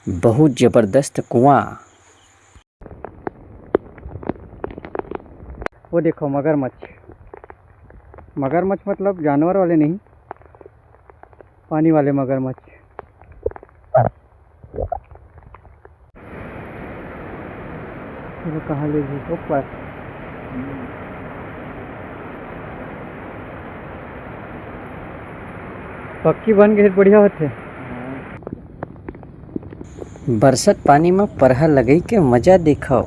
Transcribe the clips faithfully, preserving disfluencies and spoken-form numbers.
बहुत जबरदस्त कुआं। वो देखो मगरमच्छ, मगरमच्छ मतलब जानवर वाले नहीं, पानी वाले मगरमच्छ। वो कहाँ ले गई? ऊपर। पक्की बन गई, बढ़िया होथे। बरसत पानी म परहा लगई के मजा देखव।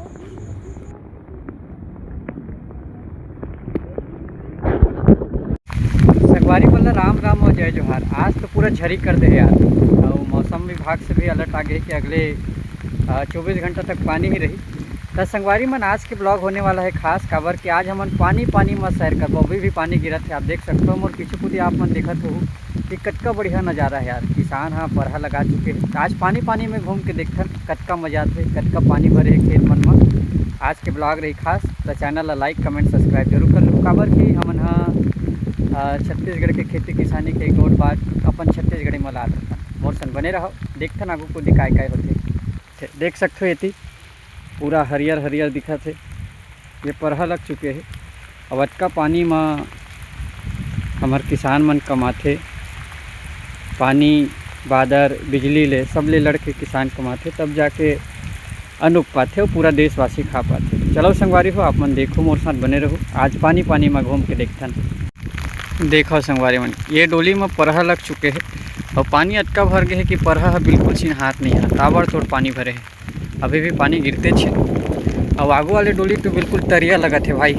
संगवारी मन ल राम राम और जय जोहार। आज तो पूरा झरी कर दे हे यार, और मौसम विभाग से भी अलर्ट आ गए कि अगले, अ, चौबीस घंटा तक पानी ही रही। त संगवारी मन, आज के ब्लॉग होने वाला है खास, काबर कि आज हमन पानी पानी म सैर करबो। अभी भी पानी गिरत है, आप देख सकते हो मोर पीछे खुद आप मन देखत हो कि कतका बढ़िया नज़ारा है यार। किसान ह परहा लगा चुके हैं। त आज पानी पानी में घूम के देखथन कतका मजा आथे, कतका पानी भरे है खेत मन म। आज के ब्लॉग रही खास, त चैनल ला लाइक, कमेंट, सब्सक्राइब जरूर कर लो, काबर कि हमन ह, अ, छत्तीसगढ़ के खेती किसानी के गोठ बात अपन छत्तीसगढ़ी म लात रहथन। मोर संग बने रहो, देखथन आगू कोती काय काय होथे। देख सकथो एती पूरा हरियर हरियर दिखत हे। ये परहा लग चुके हे। अब अतका पानी म हमर किसान मन कमाथे, पानी, बादर, बिजली ले, सब ले लड़ के किसान कमाथे, तब जाके अन्न उग पाथे और पूरा देशवासी खा पाथे। चलो संगवारी हो, आप मन देखो, मोर साथ बने रहो। आज पानी पानी म घूम के देखथन। देखो संगवारी मन, ये डोली म परहा लग चुके हे और पानी अतका भर गए हे कि परहा ह बिल्कुल सिन्हात नहीं है, ताबड़तोड़ पानी भरे हे। अभी भी पानी गिरते छे। अब आगू वाले डोली तो बिल्कुल तरिया लगत हे भाई,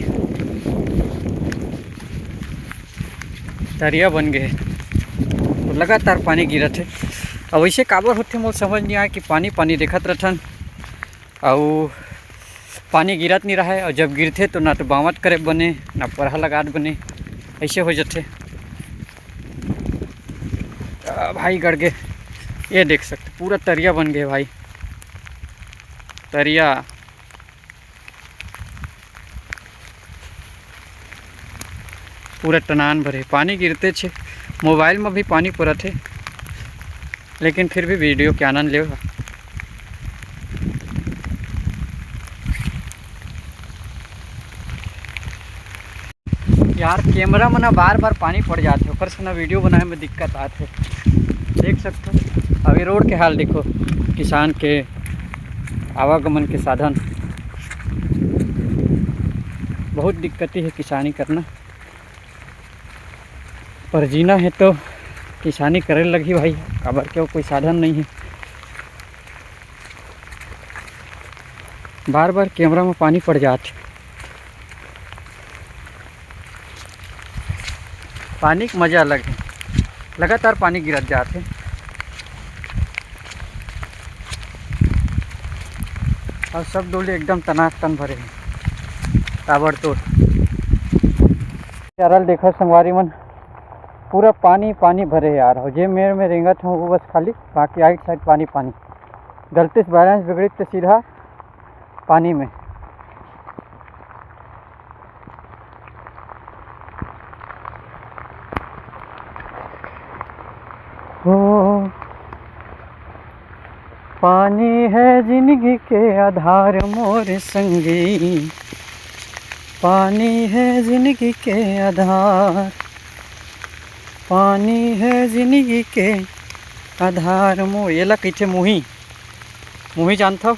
तरिया बन गए हे, तो लगातार पानी गिरत हे। अब ऐसे काबर होथे, मोर समझ नहीं आए कि पानी पानी देखत रहथन, अउ पानी गिरत नहीं रहे, और जब गिरथे तो ना तो बावत करे बने, ना परहा लगात बने, ऐसे हो जाथे। आ, भाई गड़ गए, ये देख सकते पूरा तरिया बन गए भाई, तरिया पूरा टनान भरे, पानी गिरते छे। मोबाइल में भी पानी परत हे, लेकिन फिर भी वीडियो के आनंद लेव। यार, कैमरा में ना बार बार पानी पड़ जाथे, ओकर से ना वीडियो बनाए में दिक्कत आथे। देख सकते हो, अभी रोड के हाल देखो, किसान के आवागमन के साधन, बहुत दिक्कती है किसानी करना। पर जीना है तो किसानी करे लगही भाई, काबर के कोई साधन नहीं है। बार बार कैमरा में पानी पड़ जात, पानी के मजा अलग है, लगातार पानी गिरत जात है और सब डोली एकदम तनातन भरे हैं, ताबड़तोड़। यार देखो संगवारी मन, पूरा पानी पानी भरे है यार। जे मेड़ में रेंगत हूँ वो बस खाली, बाकी आइट साइड पानी पानी। गलती से बैलेंस बिगड़ी तो सीधा पानी में। हो, पानी है जिंदगी के आधार मोर संगी, पानी है जिंदगी के आधार, पानी है जिंदगी के आधार मोर। एला कहिथे मुही, मुही जानथव?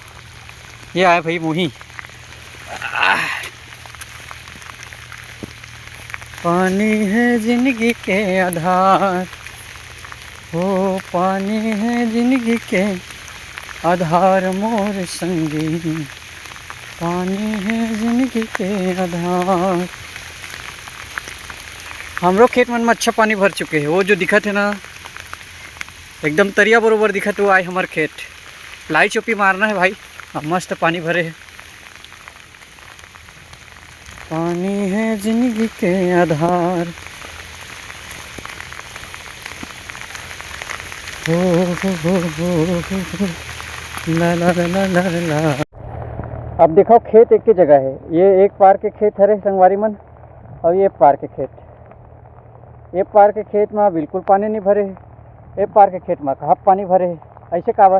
ये आय भाई मुही। पानी है जिंदगी के आधार, हो पानी है जिंदगी के आधार मोर संगी, पानी है जिंदगी के आधार। हमरो खेत मन में अच्छा पानी भर चुके है, वो जो दिखत है ना एकदम तरिया बरोबर दिखत, वो आय हमर खेत। लाई चोपी मारना है भाई, अब मस्त पानी भरे है। पानी है जिंदगी के आधार। हो, हो, हो, हो, हो, हो। ला, ला, ला, ला, ला, ला। अब देखो खेत एक ही जगह है, ये एक पार के खेत हरे संगवारी मन, और ये पार के खेत, ये पार के खेत में बिल्कुल पानी नहीं भरे है, ये पार के खेत में हाफ पानी भरे है। ऐसे काबर?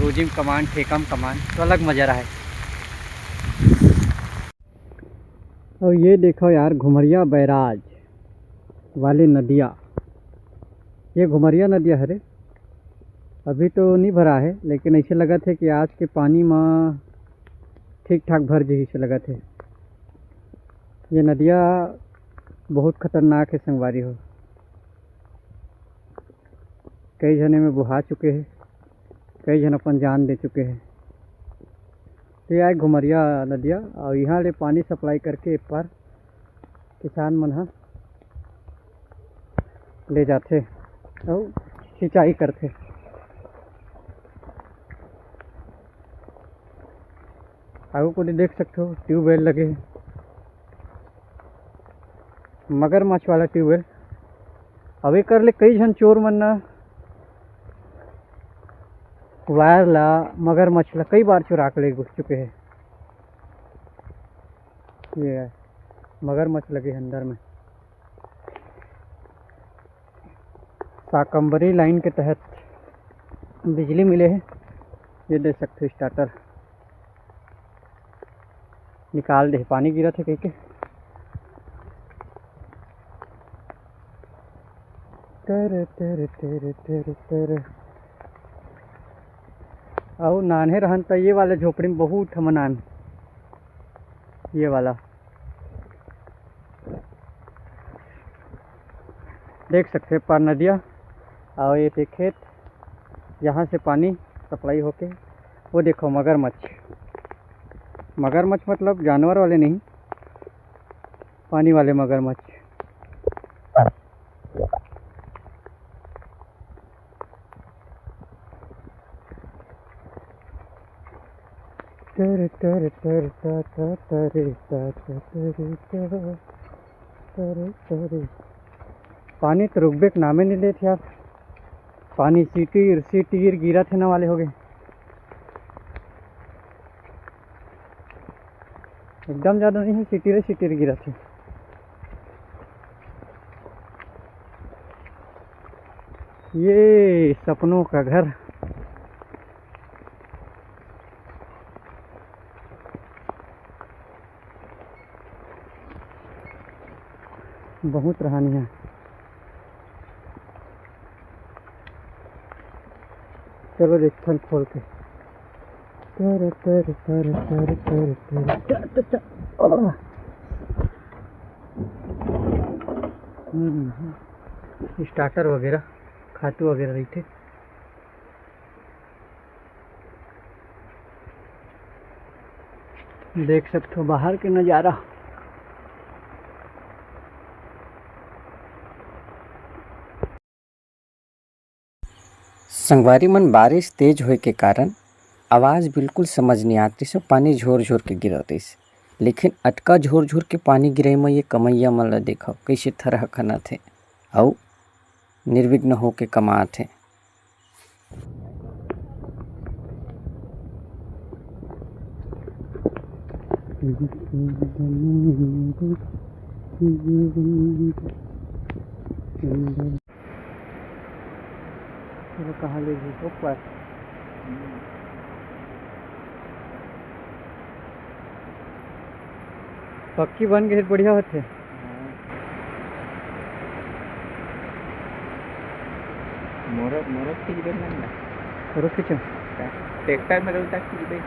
रोजी म कमान, ठेका म कमान, तो अलग मजा रहे। और ये देखो यार, घुमरिया बैराज वाले नदिया, ये घुमरिया नदिया हरे, अभी तो नहीं भरा है, लेकिन ऐसे लगत है कि आज के पानी म ठीक ठाक भर जही से लगत है। ये नदिया बहुत खतरनाक है संगवारी हो, कई झने में बुहा चुके हैं, कई झन अपन जान दे चुके हैं। तो ये आए घुमरिया नदिया, और यहाँ ले पानी सप्लाई करके एक बार किसान मन ह ले जाथे अउ सिंचाई करथे। आगू कोती देख सकथो, ट्यूबवेल लगे हे, मगरमच्छ वाला ट्यूबवेल। अब एकर ले कई झन चोर मन न वायर ला, मगरमच्छ ला कई बार चुरा के ले घुस चुके हे। ये मगरमच्छ लगे हे अंदर में। साकम्बरी लाइन के तहत बिजली मिले हे। ये देख सकते हो, स्टार्टर निकाल दे, पानी गिरत हे कहिके। तर, तर, तर, तर, तर। अउ नान्हे रहन त ये वाले झोपड़ी में बहुत हमन आन, ये वाला देख सकते हैं, पार नदिया और ये थे खेत, यहाँ से पानी सप्लाई होके। वो देखो मगरमच्छ, मगरमच्छ मतलब जानवर वाले नहीं, पानी वाले मगरमच्छ। तर, तर, तर, ता, ता, तरे, ता, ता, तरे, ता, तरे, तरे। पानी तो रुकबे के नामे नहीं लेत यार। पानी सिटीर सिटीर गिरत हे ना वाले हो गए। एकदम ज़्यादा नहीं है, सिटीरे सिटीर गिरत हे। ये सपनों का घर। बहुत रहनी है। चलो देखथन खोल के। तर, तर, तर, तर, तर, तर, तर, तर, तर। आह। हम्म, हम्म। स्टार्टर वगैरह, खातू वगैरह रहिथे। देख सकथो बाहर के नजारा। संगवारी मन, बारिश तेज होए के कारण आवाज बिल्कुल समझ नइ आत रिहिस, पानी झोर झोर के गिरत रिहिस, लेकिन अतका झोर झोर के पानी गिरई म ये कमइया मन ल देखव, कइसे थरहा खनत हे अउ निर्विघ्न होके कमात हे। चलो, कहाँ ले जी? ऊपर। पक्की बन गई, बढ़िया होथे। मोरो, मोरो खींच दे ना। रुक खींचो। ट्रैक्टर में रहू तक खींच दे।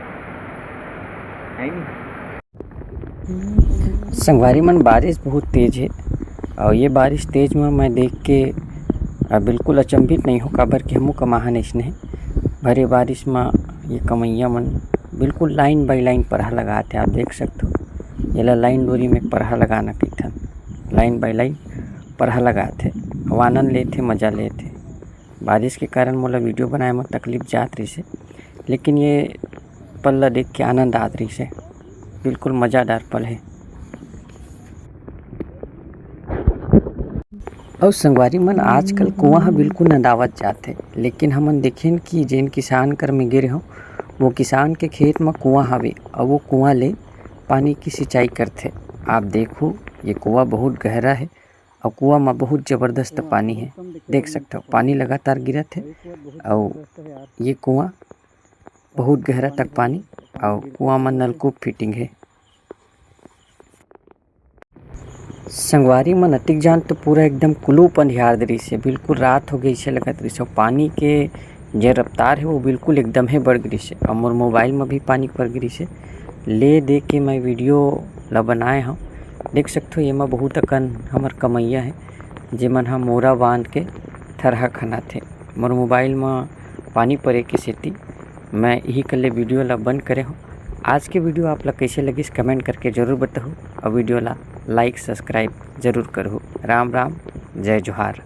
है नहीं। संगवारी मन, बारिश बहुत तेज हे अउ ये बारिश तेज में मैं देख के, अ, बिल्कुल अचंभित नहीं हो, काबर कि हमू कमाहन अइसने। भरे बारिश में ये कमइया मन बिल्कुल लाइन बाई लाइन परहा लगात हे, आप देख सकथो। एला लाइन डोरी में परहा लगाना कहिथन। लाइन बाय लाइन परहा लगाथे, अउ आनंद लेथे, मजा लेथे। बारिश के कारण मोला वीडियो बनाए म तकलीफ जात रहिसे, लेकिन ये पल ला देख के आनंद आत रहिसे। बिल्कुल मजादार पल हे। अउ संगवारी मन, आजकल कुआं ह बिल्कुल नंदावत जात हे, लेकिन हमन देखेन कि जेन किसान कर में गे रेहेंव, वो किसान के खेत म कुआं हवे, अउ वो कुआं ले पानी की सिंचाई करथे। आप देखो, ये कुआं बहुत गहरा हे, अउ कुआं म बहुत जबरदस्त पानी हे। देख सकथव, पानी लगातार गिरत हे, अउ ये कुआं बहुत गहरा तक पानी, अउ कुआं म नलकूप फिटिंग हे। संगवारी मन, अतिक जान तो पूरा एकदम कुलूप अंधियार दे रहिसे, बिल्कुल रात हो गई से लगत रहिसे। पानी के जे रफ्तार हे, वो बिल्कुल एकदम हे बढ़ गिरिसे, अउ मोर मोबाइल म भी पानी पर गिरिसे। ले दे के मैं वीडियो ला बनाए हव। देख सकथो, एमा बहुत अकन हमर कमैया हे, जेमन ह मोरा बांध के थरहा खनाथे। मोर मोबाइल म पानी परे के सेती मैं इही कर ले वीडियो ला बंद करे हव। आज के वीडियो आप ला कइसे लगिस, कमेंट करके जरूर बताहू, अउ वीडियो ला लाइक, सब्सक्राइब जरूर करहू। राम राम, जय जोहार।